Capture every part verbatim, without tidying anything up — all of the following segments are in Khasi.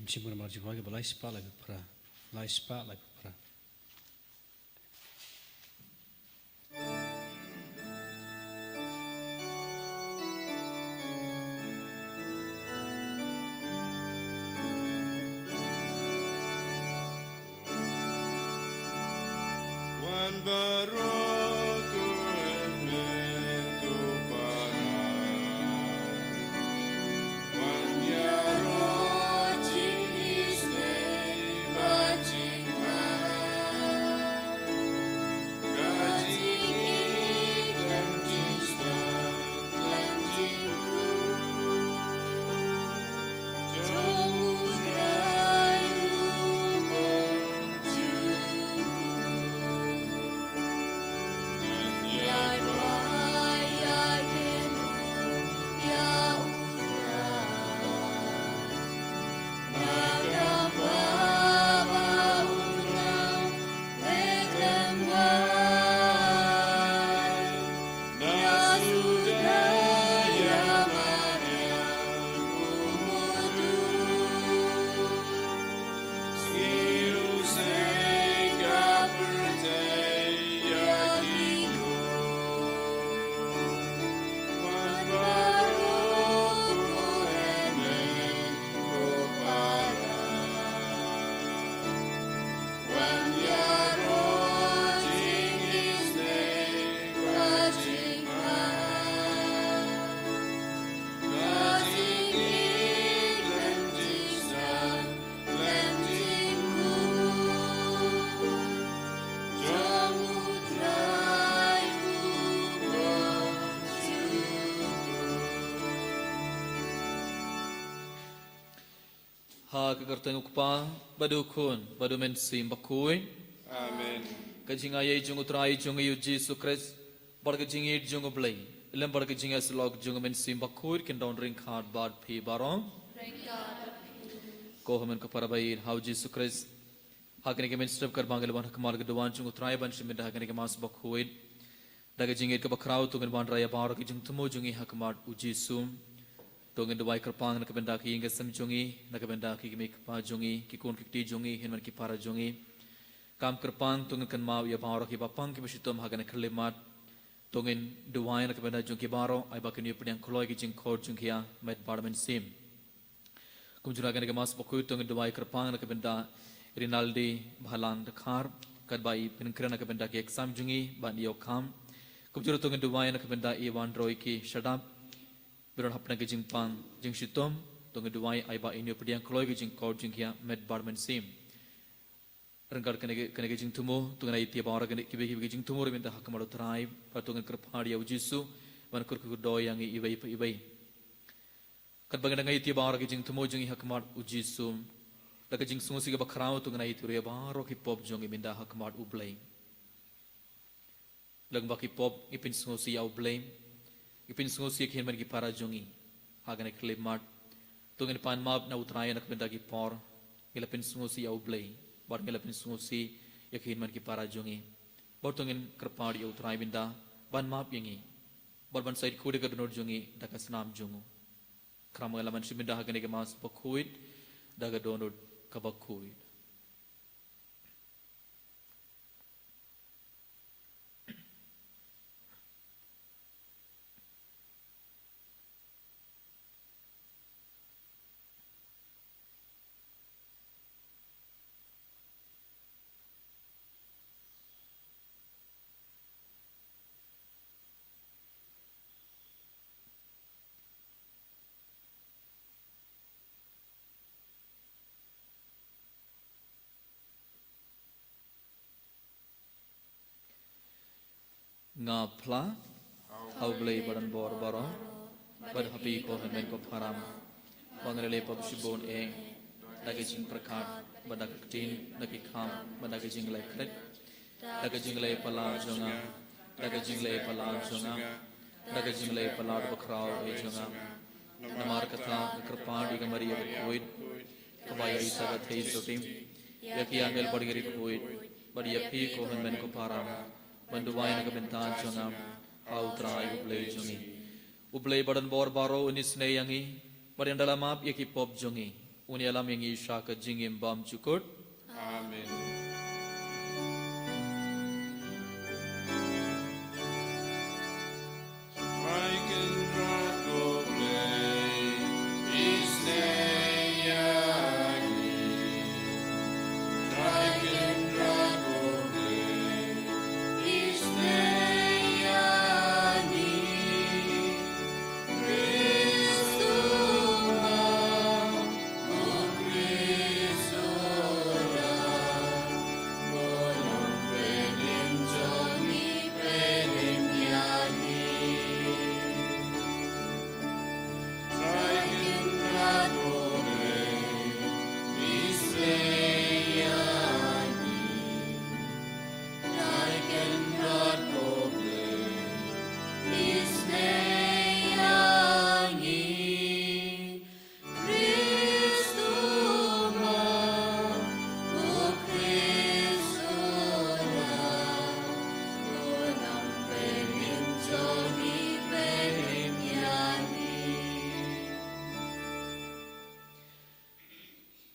Jingmut namar jong U Trai, ba lai spah laiphew phra. Lai spah laiphew phra. Wan baroh ko hynmen ko para. Wan ïaroh jingisynei bad jingkmen. Ka jingïeit khlem jingstad khlem jingkhuid. Ha ka kyrteng U Kpa, bad U Khun, bad U Mynsiem Bakhuid. Amen. Ka jingaiei jong U Trai jong ngi U Jisu Khrist, bad ka jingïeit jong U Blei, lem bad ka jingïasyllok jong U Mynsiem Bakhuid kin don ryngkat bad phi baroh. Ryngkat bad phi. Ko hynmen ko para ba ïeit ha U Jisu Khrist. Ha kane ka mynstep katba ngi la wan ha khmat ka duwan jong U Trai ban shim bynta ha kane ka Mass Bakhuid. Da ka jingïeit kaba khraw to ngin wanrah ïa baroh ki jingthmu jong ngi ha khmat U Jisu. To ngin duwai kyrpang na ka bynta ki ïing ki sem jong ngi, na ka bynta ki kmie ki kpa jong ngi, ki khun ki kti jong ngi, hynmen ki para jong ngi. Kam kyrpang to ngin kynmaw ïa baroh kiba pang kiba shitom ha kane ka khyllipmat. To ngin duwai na ka bynta jong ki baroh, ai ba kin ïoh pdiang kloi ki jingkhot jong ki ïa met bad mynsiem. Kumjuh ruh ha kane ka Mass Bakhuid to ngin duwai kyrpang na ka bynta Rinaldi Bhalang Dkhar, katba i pynkhreh na ka bynta ki exam jong i ban ïoh kham. Kumjuh ruh to ngin duwai na ka bynta i Wanroi K Shadap, ba don hapdeng ka jingpang jingshitom, to ngin duwai ai ba in ïoh pdiang kloi ki jingkhot jong ki ïa met bad mynsiem. Ryngkat kane ka, kane ka jingthmu, to ngin ïa ïa baroh kane kiba, kiba ki jingthmu ruh mynta ha khmat U Trai, bad to ngin kyrpad ïa U Jisu ban kyrkhu kyrdoh ïa ngi iwei pa iwei. Katba ngi dang ïa ïa baroh ki jingthmu jong ngi ha khmat U Jisu, da ka jingsngewsih kaba khraw to ngin ïa ïa ruh ïa baroh ki pop jong ngi mynta ha khmat U Blei. Lada ba ki pop ngi pynsngewsih ïa U Blei, ngi pynsngewsih ïa ki hynmen ki para jong ngi ha kane ka khyllipmat. To ngin pan map na U Trai na ka bynta ki por ngi la pynsngewsih ïa U Blei, bad ngi la pynsngewsih ïa ki hynmen ki para jong ngi. Bad to ngin kyrpad ïa U Trai mynta ban map ïa ngi, bad ban sa ïa khuid ïa ka dohnud jong ngi da ka snam jong u. Khram ngi la ban shim bynta ha kane ka Mass Bakhuid da ka dohnud kaba khuid. Nga phla ha U Blei ba donbor baroh, bad ha phi ko hynmen ko para, ba ngi la leh pop shibun eh, da ki jingpyrkhat, bad da ki ktien, da ki kham, bad da ki jingleh klet, da ki jingleh palat jong nga, da ki jingleh palat jong nga, da ki jingleh palat bakhraw eh jong nga. Namar kata nga kyrpad ïa ka Maria bakhuid, kaba ïa i sa ka thei sotti, ïa ki angel bad ki riewkhuid, bad ïa phi ko hynmen ko para, ban duwai na ka bynta jong nga ha U Trai U Blei jong ngi. U Blei ba donbor baroh un isynei ïa ngi, bad un da la map ïa ki pop jong ngi. Un ïalam ïa ngi sha ka jingim bymjukut. Amen.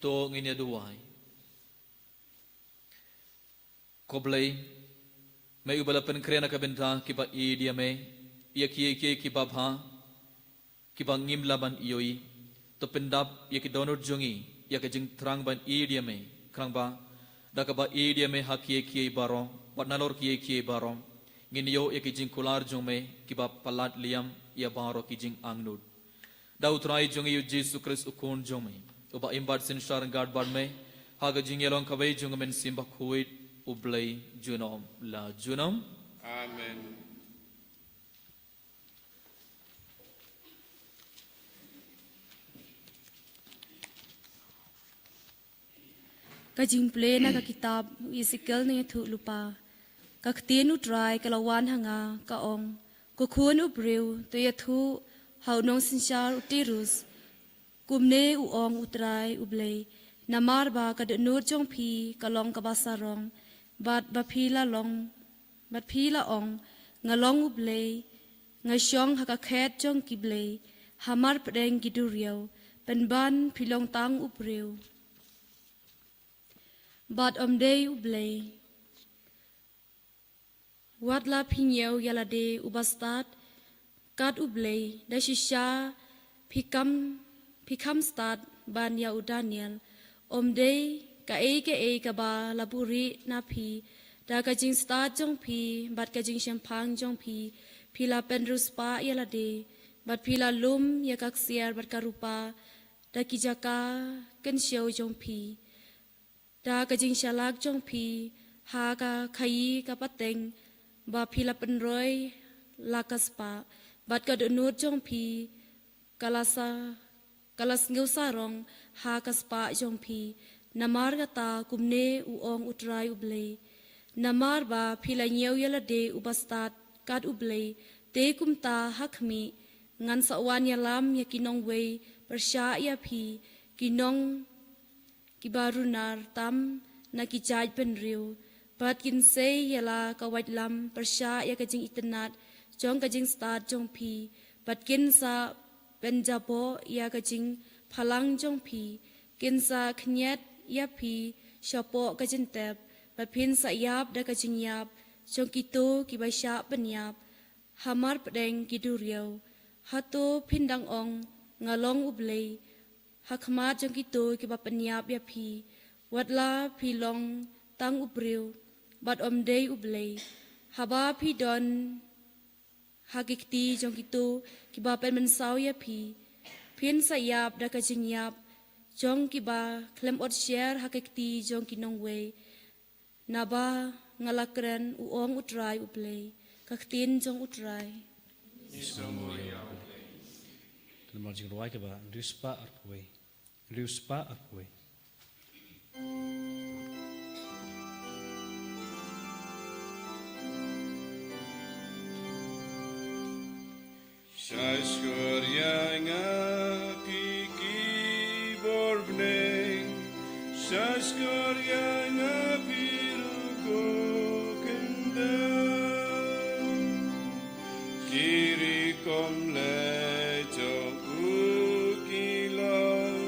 To ngin ïa duwai. Ko Blei, me uba la pynkhreh na ka bynta kiba ïeit ïa me ïa kiei kiei kiba bha, kiba ngim lah ban ïohi. To pyndap ïa ki dohnud jong ngi ïa ka jingthrang ban ïeit ïa me, khnang ba da kaba ïeit ïa me ha kiei kiei baroh bad nalor kiei kiei baroh, ngin ïoh ïa ki jingkular jong me kiba palat liam ïa baroh ki jingangnud. Da U Trai jong ngi U Jisu Khrist U Khun jong me, uba im bad synshar ryngkat bad me ha ka jingïalong kawei jong U Mynsiem Bakhuid, U Blei junom la junom. Amen. Ka jingpule na ka kitab u Esekiel nangïathuhlypa. Ka ktien U Trai ka la wan ha nga, ka ong: Ko khun u briew, to ïathuh ha u nongsynshar u Tirus. Kumne u ong U Trai U Blei: Namar ba ka dohnud jong phi ka long kaba sarong, bad ba phi la long, bad phi la ong: Nga long U Blei, nga shong ha ka khet jong ki blei, hamar pdeng ki duriaw, pynban phi long tang u briew bad ym dei U Blei. Wat la phi ñiew ïa lade uba stad kat U Blei, da shisha phi kham, phi kham stad ban ïa u Daniel. Ym dei kaei kaei kaba la buhrieh na phi da ka jingstad jong phi bad ka jingshemphang jong phi, phi la pynriewspah ïa lade, bad phi la lum ïa ka ksiar bad ka rupa da ki jaka kynshew jong phi, da ka jingshalak jong phi ha ka khaïi ka pateng ba phi la pynroi la ka spah, bad ka dohnud jong phi ka la sa, ka la sngewsarong ha ka spah jong phi. Namar kata kumne u ong U Trai U Blei: Namar ba phi la ñiew ïa lade uba stad kat U Blei, te kumta ha khmih ngan sa wan ïalam ïa ki nongwei pyrshah ïa phi, ki nong kiba runar tam na ki jait bynriew, bad kin sei ïa la ka waitlam pyrshah ïa ka jingitynnad jong ka jingstad jong phi, bad kin sa pynjaboh ïa ka jingphalang jong phi. Kin sa khñiat ïa phi shapoh ka jingtep, bad phin sa ïap da ka jingïap jong kito kiba shah pynïap hamar pdeng ki duriaw. Hato phin dang ong: Nga long U Blei, ha khmat jong kito kiba pynïap ïa phi? Wat la phi long tang u briew bad ym dei U Blei. Haba phi don ha ki kti jong kito kiba pynmynsaw ïa phi, phin sa ïap da ka jingïap jong kiba khlem ot sher ha ki kti jong ki nongwei. Naba nga la kren, u ong U Trai U Blei. Ka ktien jong U Trai. Namar jingrwai kaba hynriew spah arphew wei. Hynriew spah arphew wei. Shah shkor ïa nga phi ki bor bneng, shah shkor ïa nga phi ruh ko khyndew. Ki ri kom leh jong u ki long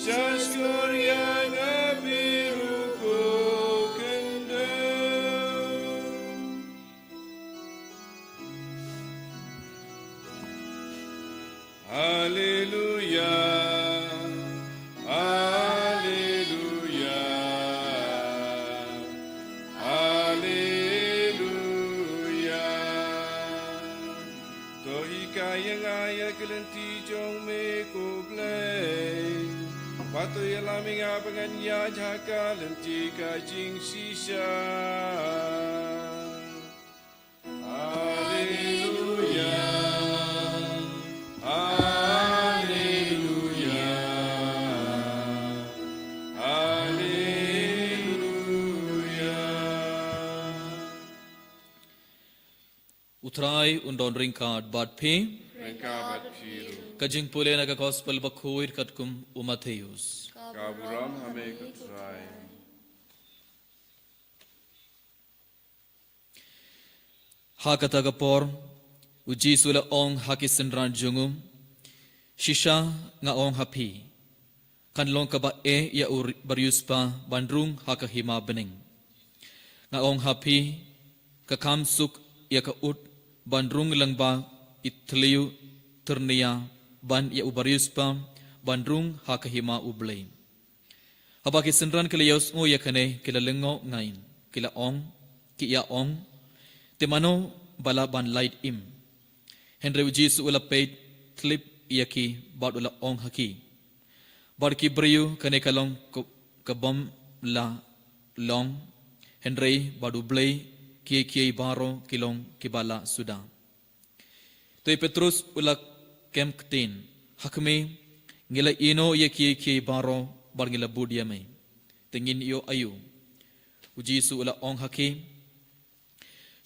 Just gloria nga biru ko kendo. Haleluya, haleluya, haleluya. To hikai ïa nga ïa ki lynti jong me ko Blei. Bad to ïalam ïa nga ba ngan ïaid ha ka lynti ka jingshisha. Haleluya. Haleluya. Haleluya. U Trai un don ryngkat bad phi. Ryngkat bad phi ruh. Ka jingpule na ka Gospel bakhuid katkum u Mathaios. Ka burom ha me ko Trai. Ha kata ka por, u Jisu u la ong ha ki synran jong u, shisha nga ong ha phi, kan long kaba eh ïa u ri-, bariewspah ban rung ha ka hima bneng. Nga ong ha phi, ka kham suk ïa ka ut ban rung lyngba i thliew tyrnia ban ïa u bariewspah ban rung ha ka hima U Blei. Haba ki synran ki la ïohsngew ïa kane ki la lyngngoh ngai, ki la ong, ki ïa ong, te mano ba lah ban lait im. Hynrei u Jisu u la peit thlip ïa ki bad u la ong ha ki, bad ki briew, kane ka long ka, ka bym la long, hynrei bad U Blei kiei kiei baroh ki long kiba la suda. Te u Petrus u la kem ktien, ha khmih, ngi la ïehnoh ïa kiei kiei baroh bad ngi la bud ïa me, te ngin ïoh aïu? U Jisu u la ong ha ki,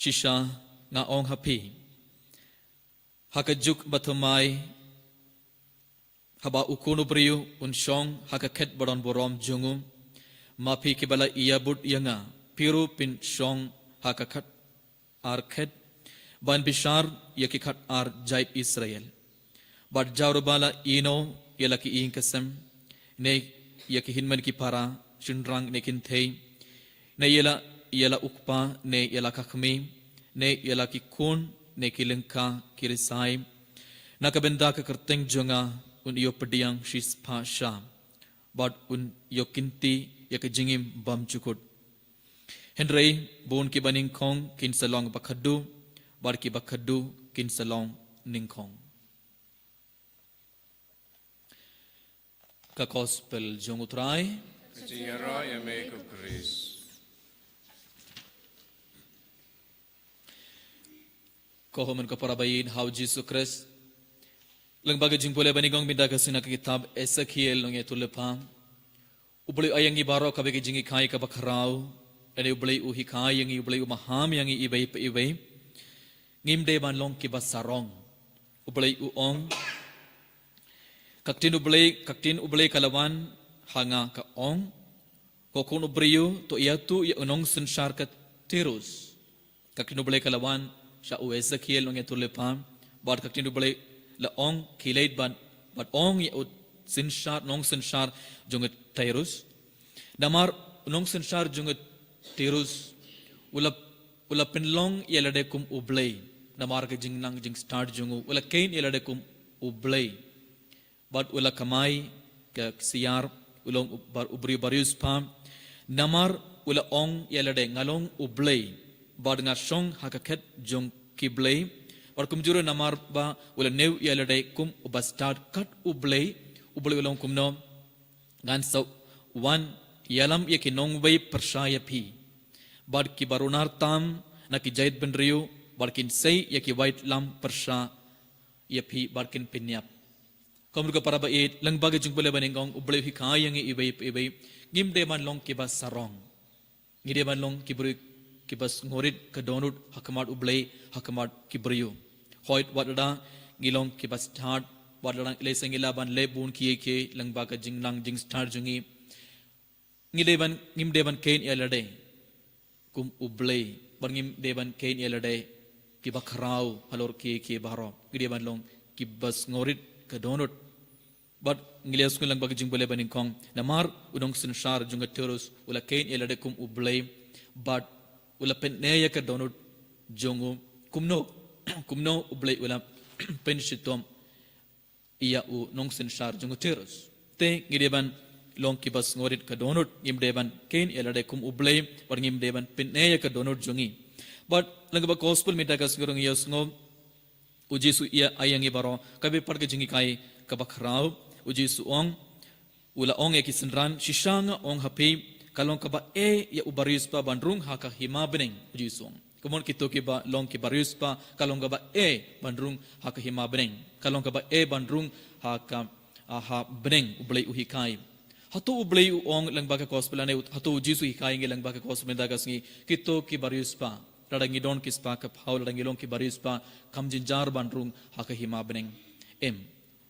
shisha nga ong ha phi, ha ka juk bathymmai, haba u Khun u briew un shong ha ka khet badonburom jong u, ma phi kiba la ïabud ïa nga, phi ruh phin shong ha ka khat ar khet ban bishar ïa ki khat ar jait Israel. Bad jaw ruh ba la ïehnoh ïa la ki ïing ki sem, ne ïa ki hynmen ki para, shynrang ne kynthei, ne ïa la, ïa la u kpa ne ïa la ka kmie, ne ïa la ki khun ne ki lyngkha ki rysai, na ka bynta ka kyrteng jong nga, un ïoh pdiang shispah sha, bad un ïoh kynti ïa ka jingim bymjukut. Hynrei bun kiba nyngkong kin sa long bakhadduh, bad kiba khadduh kin sa long nyngkong. Ka Gospel jong u Trai. Ka jingïaroh ïa me ko Khrist. Ko hynmen ko para ba ïeit ha u Jisu Khrist. Lyngba ka jingpule ba nyngkong mynta ka sngi na ka kitab Esekiel nongïathuhlypa, U Blei u ai ïa ngi baroh kawei ka jinghikai kaba khraw. Lane U Blei u hikai ïa ngi, U Blei u maham ïa ngi iwei pa iwei. Ngim dei ban long kiba sarong. U Blei u ong, ka ktien U Blei, ka ktien U Blei ka la wan ha nga, ka ong, ko khun u briew, to ïathuh ïa u nongsynshar ka Tirus. Ka ktien U Blei ka la wan sha u Esekiel nongïathuhlypa, bad ka ktien U Blei la ong khie leit bad, bad ong ïa u synshar, nongsynshar jong ka Tirus. Namar u nongsynshar jong ka Tirus u la, u la pynlong ïa lade kum u blei. Namar ka jingnang jingstad jong u, u la kheiñ ïa lade kum u blei. Bad u la kamai ka ksiar, u long u bar-, u briew bariewspah. Namar u la ong ïa lade, nga long u Blei, bad nga shong ha ka khet jong ki blei. Bad kumjuh ruh namar ba u la ñiew ïa lade kum u bastad kat u Blei, U Blei u la ong kumno, ngan sa wan ïalam ïa ki nongwei pyrshah ïa phi, bad ki barunar tam na ki jaitbynriew, bad kin sei ïa ki waitlam pyrshah ïa phi bad kin pynïap. Ko hynmen ko para ba ïeit, lyngba ka jingpule ba nyngkong, U Blei u hikai ïa ngi iwei pa iwei, ngim dei ban long kiba sarong. Ngi dei ban long ki briew kiba sngewrit ka dohnud ha khmat U Blei, ha khmat ki briew. Hooid, wat lada ngi long kiba stad, wat lada lehse ngi lah ban leh bun kiei kiei lyngba ka jingnang jingstad jong ngi, ngi dei ban, ngim dei ban kheiñ ïa lade kum u Blei, bad ngim dei ban kheiñ ïa lade kiba khraw halor kiei kiei baroh. Ngi dei ban long kiba sngewrit ka dohnud. Bad ngi la ïohsngew lang ba ka jingbulei banyngkong, namar u nongsynshar jong ka Tirus u la kheiñ ïa lade kum u blei, bad u la pyneh ïa ka dohnud jong u. Kumno, kumno u blei u la pynshitom ïa u nongsynshar jong ka Tirus. Te ngi dei ban long kiba sngewrit ka dohnud, ngim dei ban kheiñ ïa lade kum u blei, bad ngim dei ban pyneh ïa ka dohnud jong ngi. Bad lang kaba gospel mynta ka sngi ruh ngi ïohsngew u Jisu u ai ïa ngi baroh kawei pat ka jinghikai kaba khraw. U Jisu u ong, u la ong ïa ki synran, shisha nga ong ha phi, ka long kaba eh ïa u bariewspah ban rung ha ka hima bneng. U Jisu u ong, kumno kito kiba long ki bariewspah, ka long kaba eh ban rung ha ka hima bneng, ka long kaba eh ban rung ha ka, ah, ha bneng. U Blei u hikai. Hato u Blei u ong lang ba ka gospel, lane hato u Jisu u hikai ngi lang ba ka gospel mynta ka sngi, kito ki bariewspah, lada ngi don ki spah ka phaw, lada ngi long ki bariewspah, kam jynjar ban rung ha ka hima bneng? Em.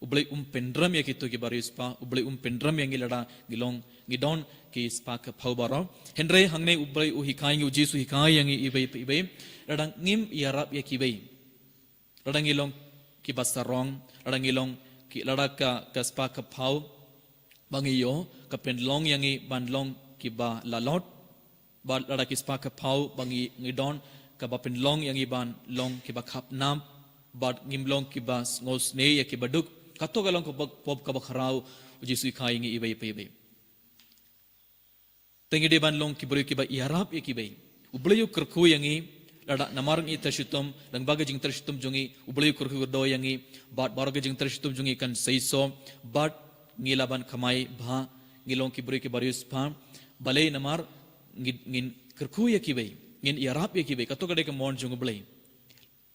U Blei um pynrem ïa kito ki bariewspah, u Blei um pynrem ïa ngi lada ngi long, ngi don ki spah ka phaw baroh. Hynrei hangne u Blei u hikai ngi, u Jisu u hikai ïa ngi iwei pa iwei, lada ngim ïarap ïa kiwei, lada ngi long kiba sarong, lada ngi long ki, lada ka, ka spah ka phaw ba ngi ïoh ka pynlong ïa ngi ban long kiba lalot, bad lada ki spah ka phaw ba ngi, ngi don kaba pynlong ïa ngi ban long kiba khapnap, bad ngim long kiba sngewsynei ïa kiba duk, kato ka long ka pop, pop kaba khraw. U Jisu u hikai ïa ngi iwei pa iwei. Te ngi dei ban long ki briew kiba ïarap ïa kiwei. U Blei u kyrkhu ïa ngi, lada namar ngi thaw shitom, lang ba ka jingthaw shitom jong ngi, u Blei u kyrkhu kyrdoh ïa ngi, bad baroh ka jingthaw shitom jong ngi kan seisoh, bad ngi lah ban kamai bha, ngi long ki briew ki bariewspah, balei? Namar ngin, ngin kyrkhu ïa kiwei, ngin ïarap ïa kiwei, kato ka dei ka mon jong u Blei.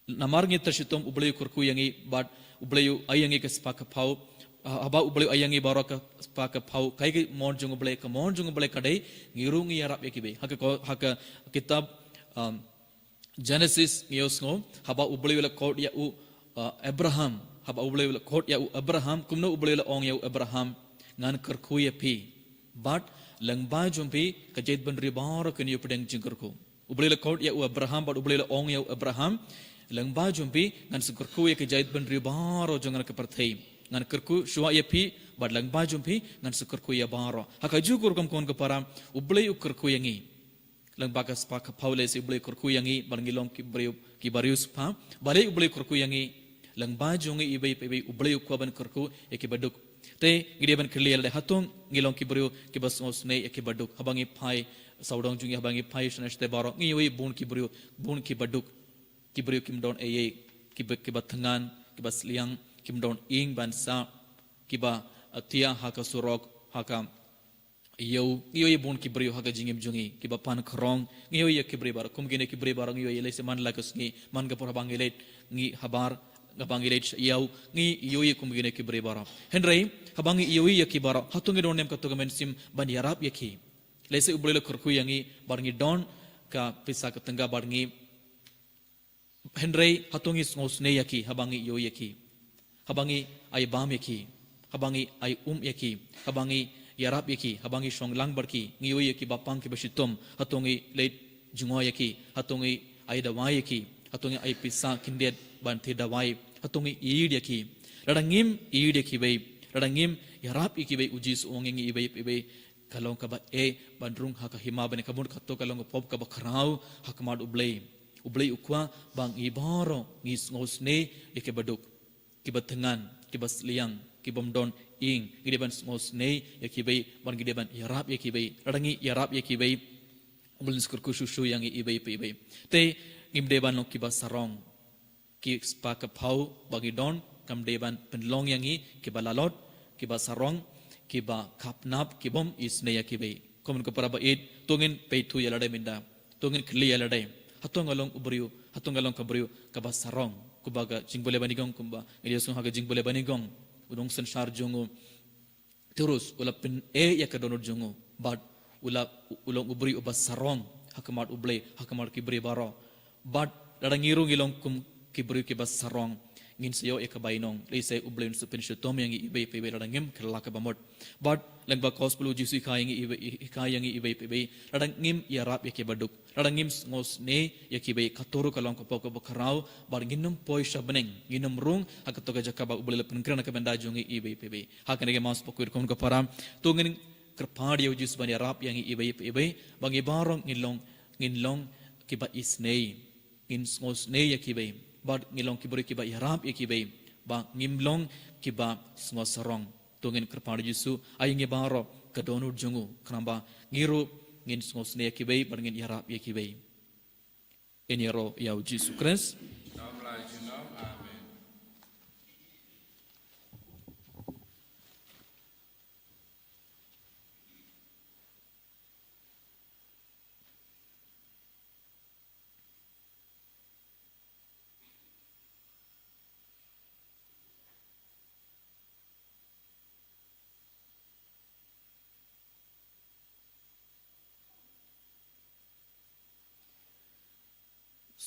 Namar ngi thaw shitom u Blei u kyrkhu ïa ngi, bad u Blei u ai ïa ngi ka spah ka phaw. Ha-, haba u Blei u ai ïa ngi baroh ka spah ka phaw, kaei ka mon jong u Blei? Ka mon jong u Blei ka dei ngi ruh ngi ïarap ïa kiwei. Ha ka ko-, ha ka kitab, um, Genesis ngi ïohsngew, haba u Blei u la khot ïa u, uh, Abraham, haba u Blei u la khot ïa u Abraham, kumno u Blei u la ong ïa u Abraham? Ngan kyrkhu ïa phi, bad lyngba jong phi ka jaitbynriew baroh kin ïoh pdeng jingkyrkhu. U Blei u la khot ïa u Abraham, bad u Blei u la ong ïa u Abraham, lyngba jong phi ngan sa kyrkhu ïa ka jaitbynriew baroh jong kane ka pyrthei. Ngan kyrkhu shuwa ïa phi, bad lyngba jong phi ngan sa kyrkhu ïa baroh. Ha kajuh ka rukom khun ka para, u Blei u kyrkhu ïa ngi. Lang ba ka spah ka phaw, lehse u Blei u kyrkhu ïa ngi ban ngi long ki briew ki bariewspah. Balei u Blei u kyrkhu ïa ngi? Lyngba jong ngi iwei pa iwei u Blei u kwah ban kyrkhu ïa kiba duk. Te ngi dei ban kylli ïa lade, hato ngi long ki briew kiba sngewsynei ïa kiba duk? Haba ngi phai sawdong jong ngi, haba ngi phai shane shate baroh, ngi ïohi bun ki briew, bun kiba duk, ki briew kim don ei ei, kiba, kiba thngan, kiba sliang, kim don ïing ban sah, kiba, uh, thiah ha ka surok, ha ka ïew. Ngi ïohi bun ki briew ha ka jingim jong ngi kiba pan khrong. Ngi ïohi ïa ki briew baroh, kum kine ki briew baroh ngi ïohi, lehse man la ka sngi, man ka por haba ngi leit, ngi habar, haba ngi leit sha ïew, ngi ïohi kum kine ki briew baroh. Hynrei haba ngi ïohi ïa ki baroh, hato ngi don ne em kato ka mynsiem ban ïarap ïa ki? Lehse u Blei u la kyrkhu ïa ngi bad ngi don ka pisa ka tyngka bad ngi, hynrei hato ngi sngewsynei ïa ki haba ngi ïohi ïa ki, haba ngi ai bam ïa ki, haba ngi ai um ïa ki, haba ngi ïarap ïa ki, haba ngi shong lang bad ki, ngi ïohi ïa ki ba pang kiba shitom, hato ngi leit jngoh ïa ki, hato ngi ai dawai ïa ki, hato ngi ai pisa khyndiat ban thied dawai, hato ngi ïeit ïa ki? Lada ngim ïeit ïa kiwei, lada ngim ïarap ïa kiwei, u Jisu u ong ïa ngi iwei pa iwei, ka long kaba eh ban rung ha ka hima bneng. Ka mut kato ka long ka pop kaba khraw ha khmat u Blei. U Blei u kwah ba ngi baroh ngi sngewsynei ïa kiba duk, kiba thngan, kiba sliang, kibym don ïing. Ngi dei ban sngewsynei ïa kiwei, bad ngi dei ban ïarap ïa kiwei. Lada ngi ïarap ïa kiwei, u Blei un sa kyrkhu shuh shuh ïa ngi iwei pa iwei. Te ngim dei ban long kiba sarong. Ki spah ka phaw ba ngi don kam dei ban pynlong ïa ngi kiba lalot, kiba sarong, kiba khapnap, kibym isynei ïa kiwei. Kumno ka para ba ïeit, to ngin peit thuh ïa lade mynta. To ngin kylli ïa lade, hato nga long u briew, hato nga long ka briew kaba sarong? Kumba ka jingbulei banyngkong, kumba ngi la ïohsngew ha ka jingbulei banyngkong, u nongsynshar jong u Tirus u la pyneh ïa ka dohnud jong u, bad u la, u long u briew uba sarong ha khmat u Blei, ha khmat ki briew baroh. Bad lada ngi ruh ngi long kum ki briew kiba sarong, Ngin sa ïoh ïa ka bainong, lehse U Blei un sa pynshitom ïa ngi iwei pa iwei lada ngim kylla ka bamut. Bad lyngba gospel U Jisu u hikai ïa ngi iwei, hikai ïa ngi iwei pa iwei, lada ngim ïarap ïa ki baduk, lada ngim sngewsynei ïa kiwei, kato ruh ka long ka pop kaba khraw, bad ngin ym poi sha bneng, ngin ym rung ha kato ka jaka ba U Blei u la pynkren ha ka bynta jong ngi iwei pa iwei. Ha kane ka Mass bakhuid khun ko para, to ngin kyrpad ïa U Jisu ban ïarap ïa ngi iwei pa iwei, ba ngi baroh ngin long, ngin long kiba isynei. Ngin sngewsynei ïa kiwei, bad ngin long ki briew kiba ïarap ïa kiwei, ba ngim long kiba sngewsarong. To ngin kyrpad ïa U Jisu, ai ïa ngi baroh ka dohnud jong u, khnang ba ngi ruh ngin sngewsynei ïa kiwei, bad ngin ïarap ïa kiwei. Ngin ïaroh ïa U Jisu Khrist. Amen.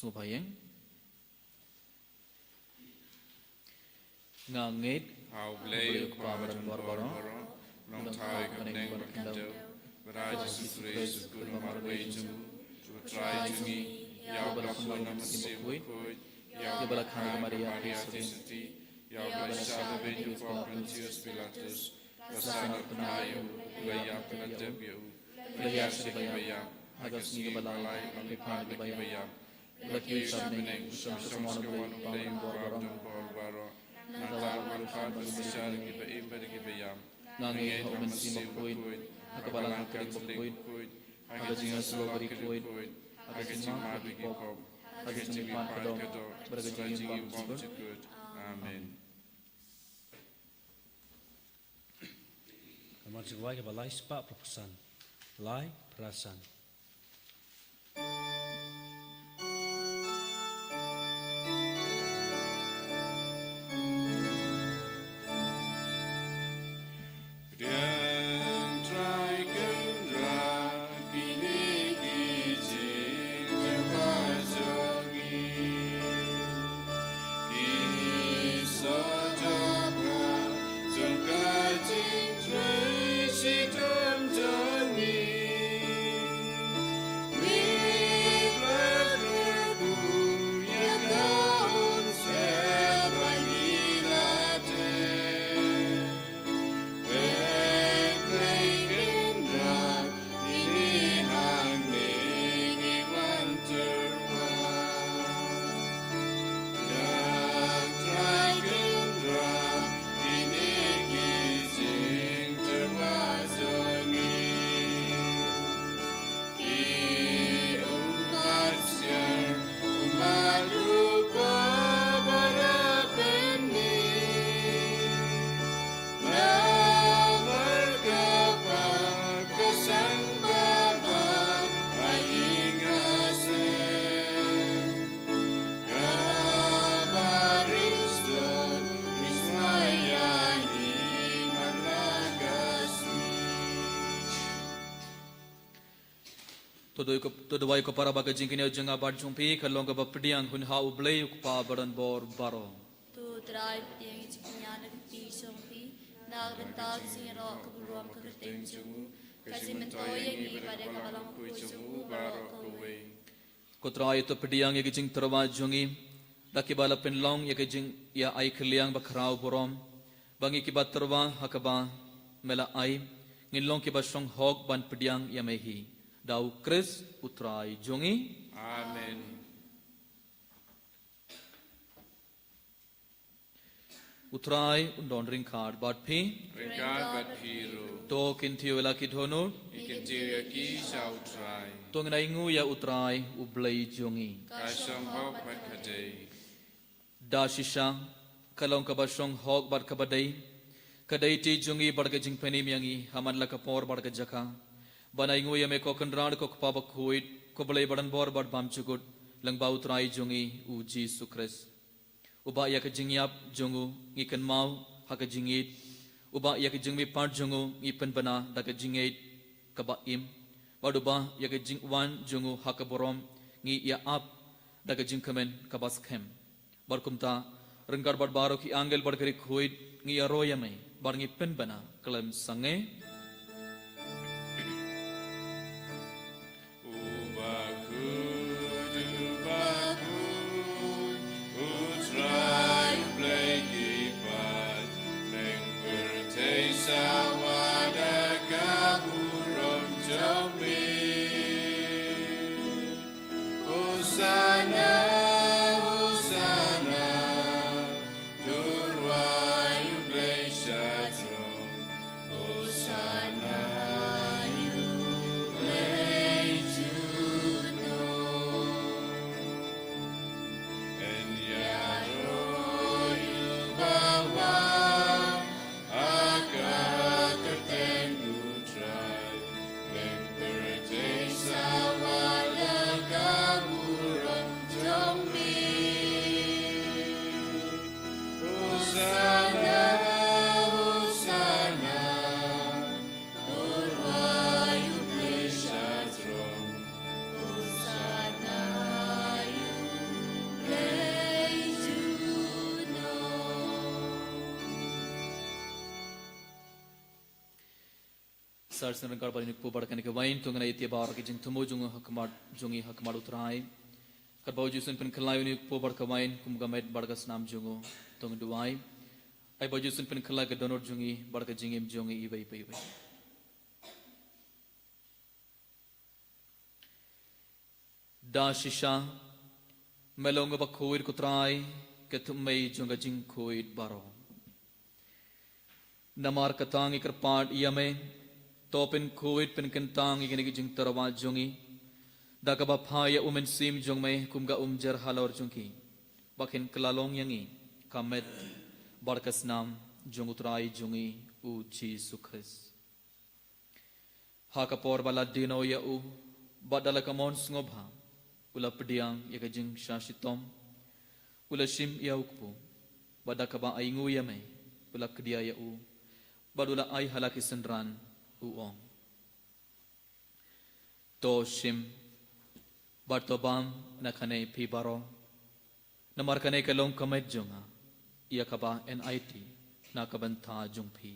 Sngewbha ïeng. Nga ngeit ha U Blei U Kpa ba don bor baroh, u nongthaw ïa ka bneng bad ka khyndew, bad ha U Jisu Khrist U Khun ba marwei jong U Trai jong ngi, ïa uba la pun na ka Mynsiem Bakhuid, ïa uba la khang da ka Maria Theisotti, ïa uba la shah da beiñ ha u pop Pontius Pilatus, la sahnarphna ïa U, la ïap, la tep ïa U, la ïaid sha kiba ïap, ha ka sngi kaba lai u la mihpat na kiba ïap, u la kiew sha bneng, u shong sha ka mon U Blei U Kpa ba don bor baroh. Nangta un wan pat ban bishar ïa kiba im bad ïa kiba ïap. Nga ngeit ha U Mynsiem Bakhuid, ha ka Balang Katholik bakhuid, ha ka jingïasyllok bakhuid, ha ka jingmap ïa ki pop, ha ka jingmihpat ka doh, bad ha ka jingim bymjukut. Amen. Ka Mass jong ka bai kaba lai spah phra phew san. Lai phra san. To duwai ko, to duwai ko para ba ka jingkynnoh jong nga bad jong phi kan long kaba pdiang ha U Blei U Kpa ba don bor baroh. To Trai, pdiang ïa ka jingkynnoh na ka kti jong phi na ka bynta ka jingïaroh ka burom ka kyrteng jong U, ka jingmyntoi ïa ngi bad ïa ka balang bakhuid jong U baroh kawei. Ko Trai, to pdiang ïa ka jingtyrwa jong ngi da kiba la pynlong ïa ka jingïa ai kylliang ba khraw burom, ba ngi kiba tyrwa ha kaba Me la ai, ngin long kiba shong hok ban pdiang ïa Me hi. Da U Khrist U Trai jong ngi. Amen. U Trai un don ryngkat bad phi. Ryngkat bad phi ruh. To kyntiew ïa la ki dohnud. Ngi kyntiew ïa ki sha U Trai. To ngin ainguh ïa U Trai U Blei jong ngi. Ka shong hok bad ka dei. Da shisha, ka long kaba shong hok bad kaba dei, ka dei ti jong ngi bad ka jingpynim ïa ngi ha man la ka por bad ka jaka, ban ainguh ïa Me ko Kynrad ko Kpa Bakhuid, ko Blei ba don bor bad bymjukut, lyngba U Trai jong ngi U Jisu Khrist. Uba ïa ka jingïap jong U ngi kynmaw ha ka jingïeit, uba ïa ka jingmihpat jong U ngi pynbna da ka jingïeit kaba im, bad uba ïa ka jingwan jong U ha ka burom ngi ïa ap da ka jingkmen kaba skhem. Bad kumta, Ryngkat bad baroh ki angel bad ki riewkhuid ngi ïaroh ïa me bad ngi pynbna khlem sangeh. U bakhuid, u bakhuid, u Trai u Blei ki paid, pynpyrthei sawa da ka burom jong me. Hosanna, Hosanna, to U Trai u Blei sha throne. Hosanna, ïa U Blei jong ngi. Ïaroh ïa u bawa ha ka kyrteng U Trai, pynpyrthei sawa da ka burom jong me. Hosanna, Hosanna, to U Trai u Blei sha throne. Hosanna, ïa U Blei jong ngi. Sa shisien ryngkat bad une u kpu bad kane ka wain, to ngin ïa ïa baroh ki jingthmu jong ngi ha khmat, jong ngi ha khmat U Trai. Katba u Jisu un pynkylla ïa une u kpu bad ka wain, kum ka met bad ka snam jong u, to ngin duwai. Ai ba u Jisu un pynkylla ïa ka dohnud jong ngi bad ka jingim jong ngi iwei pa iwei. Da shisha, me long uba khuid ko Trai, ka thmu jong ka jingkhuid baroh. Namar kata ngi kyrpad ïa me, to pynkhuid pynkyntang ïa kine ki jingtyrwa jong ngi, da kaba phah ïa u Mynsiem jong me kum ka umjer halor jong ki, ba kin kylla long ïa ngi ka met bad ka snam jong U Trai jong ngi U Jisu Khrist. Ha ka por ba la die noh ïa u, bad da la ka mon sngewbha, u la pdiang ïa ka jingshah shitom, u la shim ïa u kpu, bad da kaba ainguh ïa me, u la kdiah ïa u, bad u la ai ha la ki synran, u ong: To shim, bad to bam na kane phi baroh, namar kane ka long ka met jong nga, ïa kaba yn aiti na ka bynta jong phi.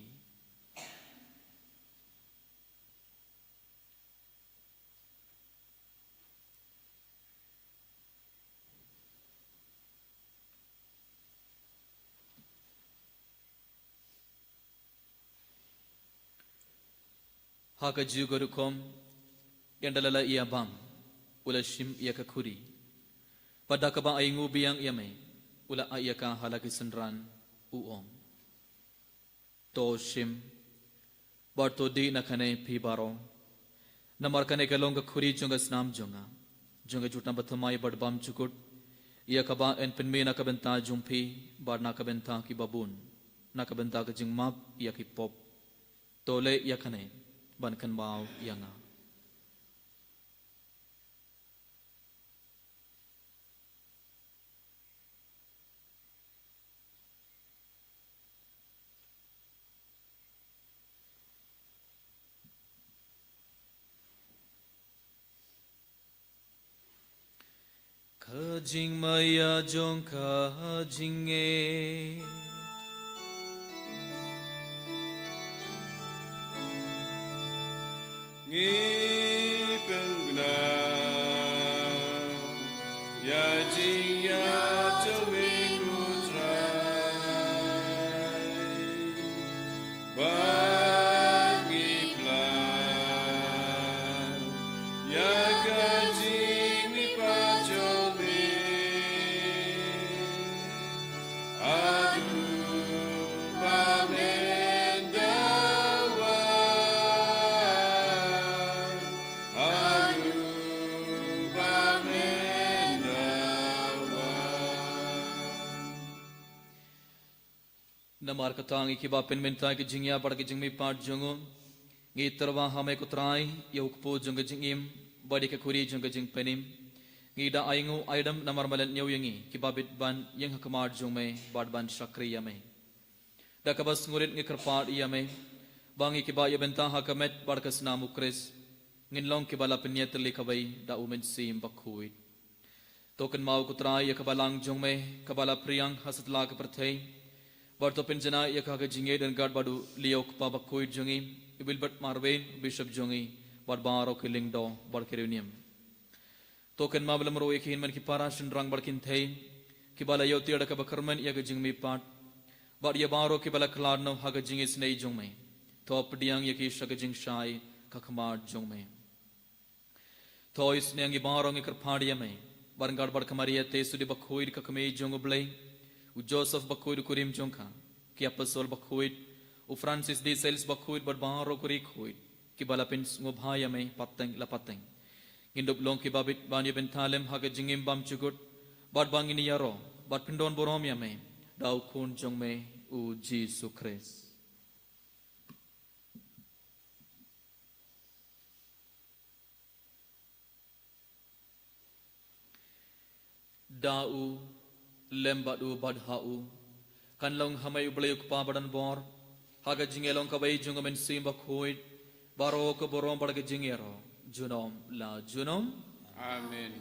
Ha kajuh ka rukom, ynda la la ïa bam, u la shim ïa ka khuri, bad da kaba ainguh biang ïa me, u la ai ïa ka ha la ki synran, u ong: To shim, bad to dih na kane phi baroh, namar kane ka long ka khuri jong ka snam jong nga, jong ka jutang bathymmai bad bymjukut, ïa kaba yn pynmih na ka bynta jong phi, bad na ka bynta ki babun, na ka bynta ka jingmap ïa ki pop. To leh ïa kane ban kynmaw ïa nga. Ka jingmaïa jong ka jingngeit. Ngi pynbna ïa jingïathuh ïa u Trai. Ba ngi plan ïa ka jingmihpat jong me. Haduh ba men da wan. Haduh ba men da wan. Namar kata ngi kiba pynmynta ïa ka jingïap bad ka jingmihpat jong u, ngi tyrwa ha me ko Trai, ïa u kpu jong ka jingim, bad ïa ka khuri jong ka jingpynim. Ngi da ainguh aidam namar me la ñiew ïa ngi, kiba bit ban ïeng ha khmat jong me, bad ban shakri ïa me. Da kaba sngewrit ngi kyrpad ïa me, ba ngi kiba ïa bynta ha ka met bad ka snam u Khrist, ngin long kiba la pynïatylli kawei, da u Mynsiem Bakhuid. To kynmaw ko Trai ïa ka balang jong me, kaba la phriang ha satlak ka pyrthei. Bad to pynjanai ïa ka ha ka jingïeit ryngkat bad u Leo u kpa bakhuid jong ngi, u Wilbert Marwein, u Bishop jong ngi, bad baroh ki lyngdoh bad ki riewniam. To kynmaw lem ruh ïa ki hynmen ki para shynrang bad kynthei, kiba la ïoh tiar da kaba kyrmen ïa ka jingmihpat, bad ïa baroh kiba la khlad noh ha ka jingisynei jong me. To pdiang ïa ki sha ka jingshai ka khmat jong me. To isynei ïa ngi baroh ngi kyrpad ïa me, bad ryngkat bad ka Maria Theisotti bakhuid ka kmie jong U Blei, u Joseph bakhuid u kurim jong ka, ki apostol bakhuid, u Francis de Sales bakhuid bad baroh ki riewkhuid, kiba la pynsngewbha ïa me pateng la pateng. Ngin dup long kiba bit ban ïa bynta lem ha ka jingim bymjukut, bad ba ngin ïaroh bad pyndonburom ïa me da u Khun jong me u Jisu Khrist. Da u, lem bad u, bad ha u, kan long ha me U Blei U Kpa badonbor, ha ka jingïalong kawei jong U Mynsiem Bakhuid, baroh ka burom bad ka jingïaroh, junom la junom. Amen.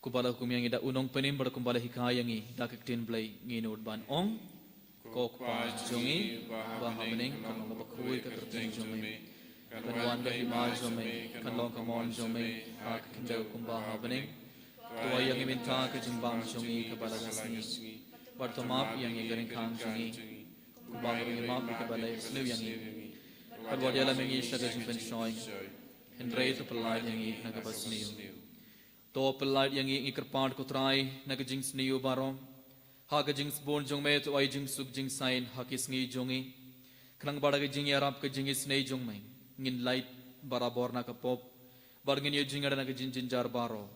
Kumba la hukum ïa ngi da u Nongpynim bad kumba la hikai ïa ngi da ka ktien Blei, ngin nud ban ong: Ko Kpa jong ngi ba ha bneng, kan long bakhuid ka kyrteng jong me. Kan wan ka hima jong me, kan long ka mon jong me ha ka khyndew kumba ha bneng. To ai ïa ngi mynta ka jingbam jong ngi kaba la ka sngi. Bad to map ïa ngi ka ryngkang jong ngi, kumba ngi map ïa kiba la ïasniew ïa ngi. Bad wat ïalam ïa ngi sha ka jingpynshoi, hynrei to pyllait ïa ngi na kaba sniew. To pyllait ïa ngi, ngi kyrpad ko Trai, na ka jingsniew baroh. Ha ka jingsbun jong me to ai jingsuk jingsaiñ ha ki sngi jong ngi. Khnang ba da ka jingïarap ka jingisynei jong me, ngin lait barabor na ka pop, bad ngin ïoh jingïada na ka jingjynjar baroh,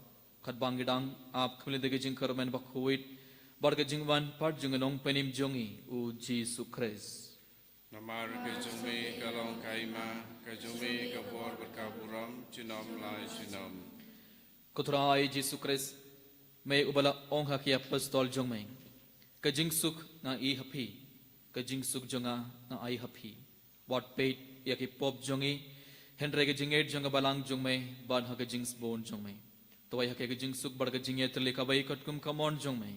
katba ngi dang ap khmih lynti ka jingkyrmen bakhuid bad ka jingwan pat jong u Nongpynim jong ngi u Jisu Khrist. Namar ka jong me ka long ka hima, ka jong me ka bor bad ka burom, junom la junom. Ko Trai Jisu Khrist, me uba la ong ha ki apostol jong me: Ka jingsuk nga ai ha phi, ka jingsuk jong nga nga ai ha phi. Wat peit ïa ki pop jong ngi, hynrei ka jingngeit jong ka balang jong me, bad ha ka jingsbun jong me to ai ha ki ka jingsuk bad ka jingïatylli kaba katkum ka mon jong me,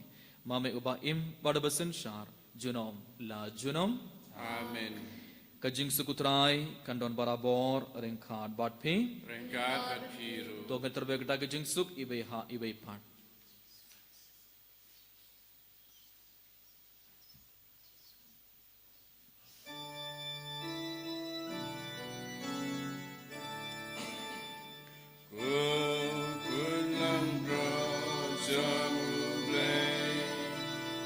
ma me uba im bad uba synshar, junom la junom. Amen. Ka jingsuk u Trai kan don barabor ryngkat bad phi. Ryngkat bad phi ruh. To ngin tyrwa da ka jingsuk iwei ha iwei pat. Ko Khun langbrot jong U Blei,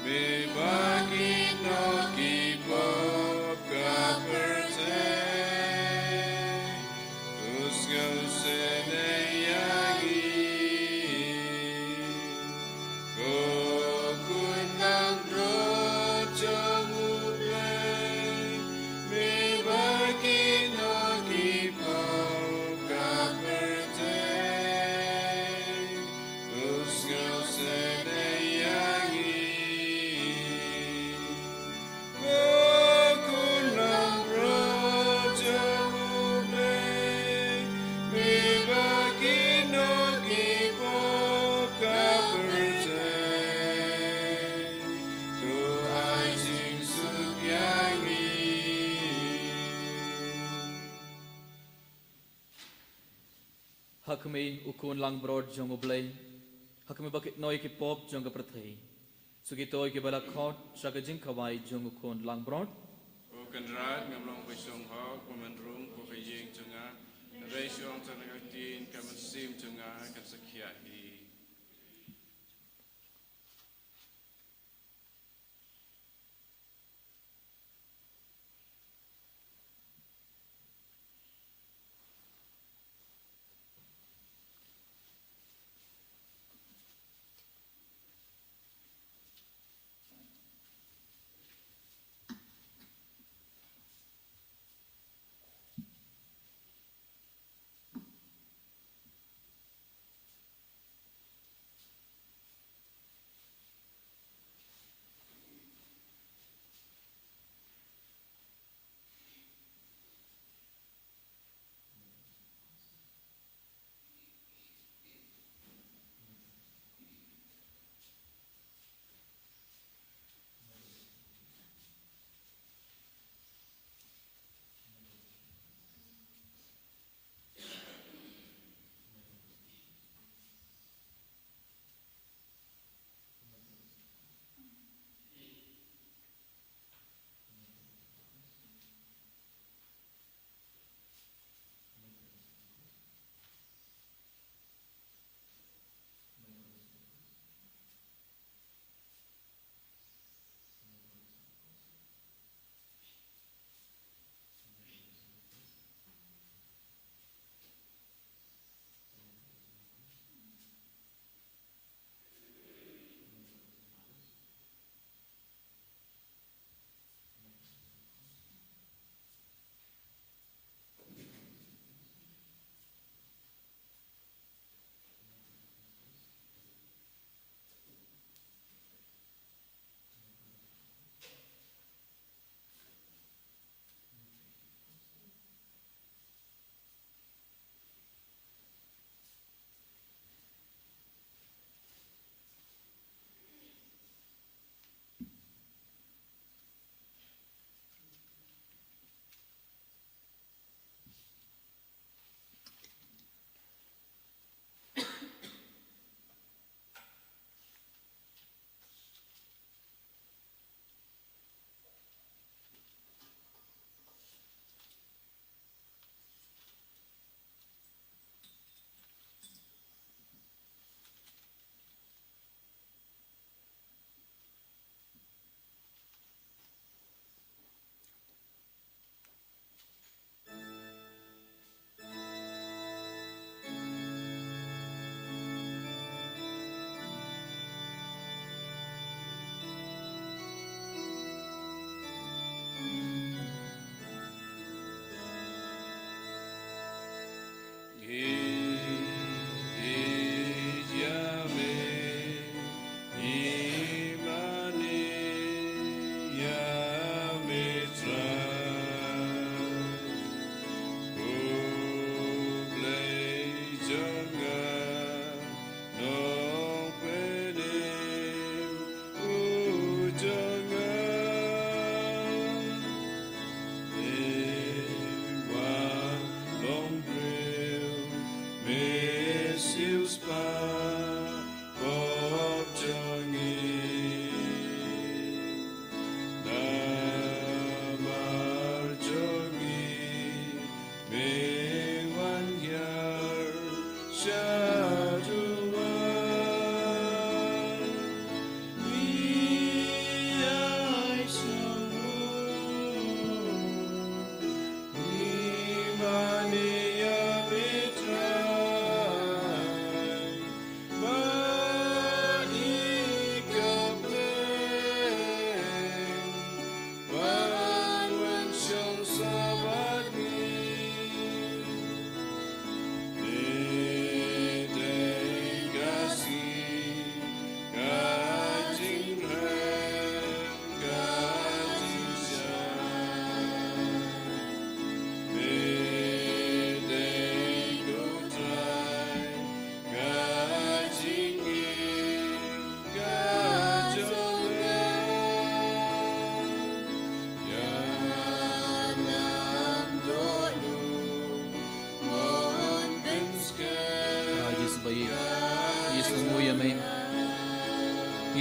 me ba kino ki pop ka pyrthei, to sngewsynei ïa ngi. Ko Khun langbrot jong U Blei, me ba kino ki pop ka pyrthei, to sngewsynei ïa ngi. Ko Khun langbrot jong U Blei, me ba kino ki pop ka pyrthei, to ai jingsuk ïa ngi. Ha khmih, U Khun langbrot jong U Blei. Ha khmih ba kino ki pop jong ka pyrthei. Suk ïa kito kiba la khot sha ka jingkhawai jong U Khun langbrot. Ko Kynrad, ngam long ba shong hok ba men rung hapoh ka ïing jong nga, hynrei shu ong tang ïa ka ktien, ka mynsiem jong nga kan sa khiah hi.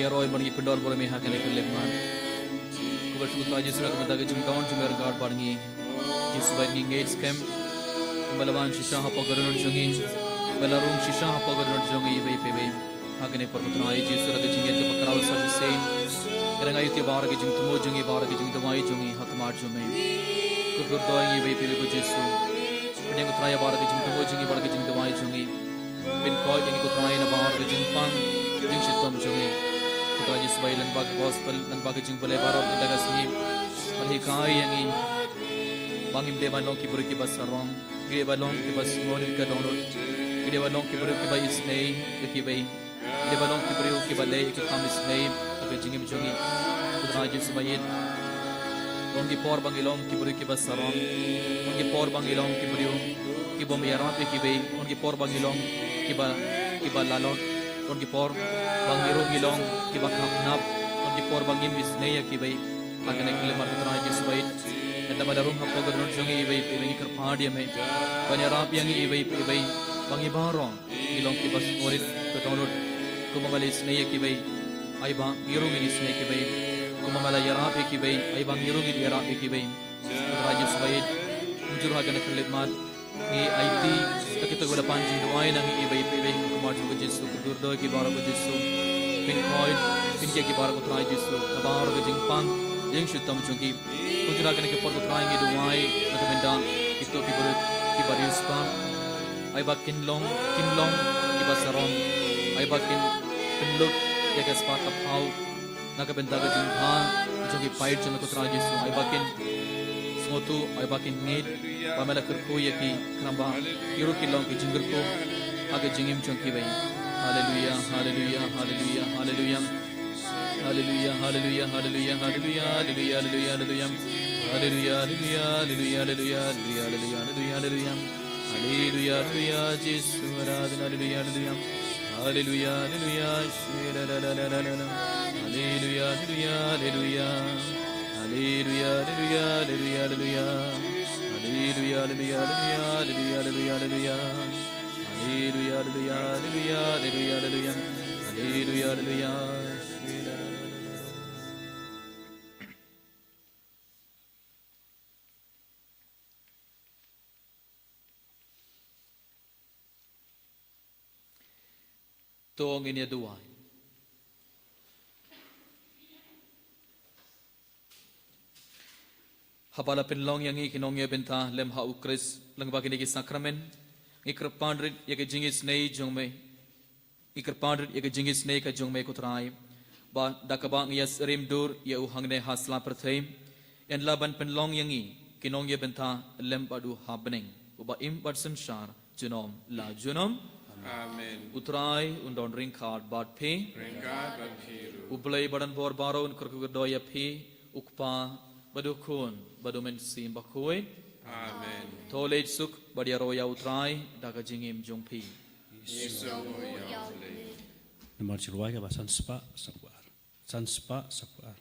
ïaroh bad ngi pyndon burom ïa ha kane ka khyllipmat. Khublei shibun Trai Jisu na ka bynta ka jingdon jong me ryngkat bad ngi. Jisu ba ngi ngeit skhem. Kumba la wan shisha hapoh ka dohnud jong ngi. Ba la rung shisha hapoh ka dohnud jong ngi iwei pa iwei. Ha kane ka por ko Trai Jisu la ka jingngeit kaba khraw sa shisien. Ka dang ïa ïa baroh ka jingthmu jong ngi baroh ka jingduwai jong ngi ha khmat jong me. Kyrkhu doi ngi iwei pa iwei ko Jisu. Pynïeng ko Trai ïa baroh ka jingthmu jong ngi baroh ka jingduwai jong ngi. Pynkoit ïa ngi ko Trai na baroh ka jingpang jingshitom jong ngi. Ko Trai Jisu ba ïa lyngba ka gospel lyngba ka jingpynlong baroh ka dang ka sngi. Pynhikai ïa ngi. Ba ngim dei ban long ki briew kiba sarong. Ki dei ban long kiba sngewrit ka dohnud. Ki dei ban long ki briew kiba isynei ïa kiwei. Ki dei ban long ki briew kiba leh ïa ka kam isynei ha ka jingim jong ngi. Ko Trai Jisu ba ïeit. Don ki por ba ngi long ki briew kiba sarong. Don ki por ba ngi long ki briew kibym ïarap ïa kiwei. Don ki por ba ngi long kiba kiba lalot. Don ki por ba ngi ruh ngi long kiba khnap khnap. Don ki por ba ngim isynei ïa kiwei. Ha kane ka khyllipmat ko Trai Jisu ba ïeit. Ynda ba la rung hapoh ka dohnud jong ngi iwei pa iwei ngi kyrpad ïa me ban ïarap ïa ngi iwei pa iwei. Ba ngi baroh ngi long kiba sngewrit ka dohnud. Kumba me la isynei ïa kiwei, ai ba ngi ruh ngin isynei ïa kiwei. Kumba me la ïarap ïa kiwei, ai ba ngi ruh ngin ïarap ïa kiwei. Ko Trai Jisu ba ïeit, kumjuh ha kane ka khyllipmat ngi aiti ïa kito kiba la pan jingduwai na ngi iwei pa iwei. Ha khmat jong ko Jisu, kyrkhu doi ïa ki baroh ko Jisu. Pynkoit, pynkhih ïa ki baroh ko Trai Jisu na baroh ka jingpang jingshitom jong ki. Kumjuh ha kane ka por ko Trai ngi duwai na ka bynta kito ki briew kiba riewspah. Ai ba kin long, kin long kiba sarong. Ai ba kin pynlut ïa ka spah ka phew na ka bynta ka jingbha jong ki paid jong me ko Trai Jisu. Ai ba kin sngewthuh, ai ba kin ngeit ba me la kyrkhu ïa ki, khnang ba ki ruh kin long ki jingkyrkhu ha ka jingim jong kiwei. Haleluya, haleluya, haleluya, haleluya. Haleluya, haleluya, haleluya, haleluya, haleluya, haleluya, haleluya. Haleluya, haleluya, haleluya, haleluya, haleluya, haleluya, haleluya, haleluya. Haleluya, haleluya, Jisu, aradhana, haleluya, haleluya. Haleluya, haleluya, shira, la, la, la, la, la, la. Haleluya, haleluya, haleluya. Haleluya, haleluya, haleluya, haleluya. Haleluya, haleluya, haleluya, haleluya, haleluya, haleluya. Haleluya, haleluya, haleluya, haleluya, haleluya. Haleluya, haleluya. To ngin ïa duwai. Haba la pynlong ïa ngi ki nongïabynta lem ha u Khrist lyngba kine ki sakramen, ngi kyrpad rit ïa ka jingisynei jong me. Ngi kyrpad rit ïa ka jingisynei ka jong me ko Trai, ba da kaba ngi ïa rim dur ïa u hangne ha sla pyrthei, yn lah ban pynlong ïa ngi ki nongïabynta lem bad u ha bneng, uba im bad synshar junom la junom. Amen. U Trai un don ryngkat bad phi. Ryngkat bad phi ruh. U Blei ba don bor baroh un kyrkhu kyrdoh ïa phi, u Kpa bad u Khun bad u Mynsiem Bakhuid. Amen. To leit suk bad ïaroh ïa u Trai da ka jingim jong phi. Ïaroh ïa u Blei. Namar shi rwai kaba san spah saw phew ar. San spah saw phew ar.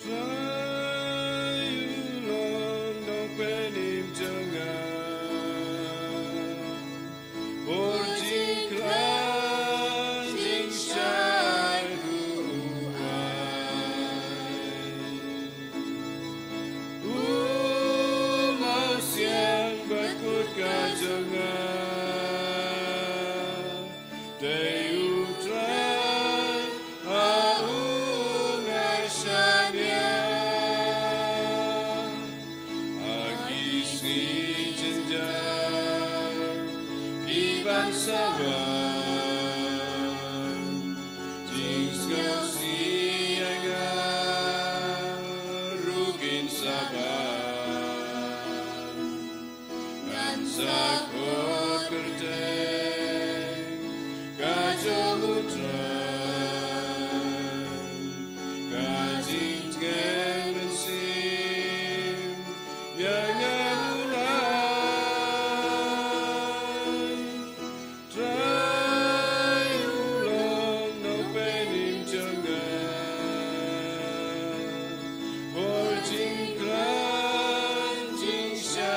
Trai u long nongpynim jong nga. Bor jingkhlaiñ jingshai ruh u ai. U mawsiang ba kut ka jong nga. Dei u Trai ha u nga shaniah. Ha ki sngi jynjar ki ban sa wan, jingsngewsih ïa nga ruh kin sa wan. Ngan sa khot kyrteng ka jong u Trai, ka jingtngen mynsiem ïa nga u Trai. Trai u long nongpynim jong nga, bor jingkhlaiñ jingshai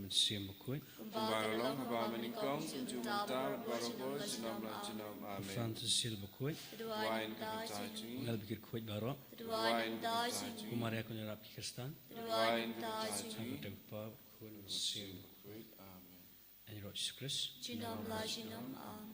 Mynsiem Bakhuid. Kumba ka long ha banyngkong, kumjuh mynta, bad barabor, junom la junom. Amen. Francis Xavier Bakhuid. Duwai ïa ka bynta jong ngi. Ngi la bikit khuid baroh. Duwai ïa ka bynta jong ngi. Ko Maria Kynrad ki Khristan. Duwai ïa ka bynta jong ngi. Ha ka kyrteng u Kpa, Khun, Mynsiem Bakhuid. Amen. Ïa ngi ruh Jisu Khrist. Junom la junom. Amen.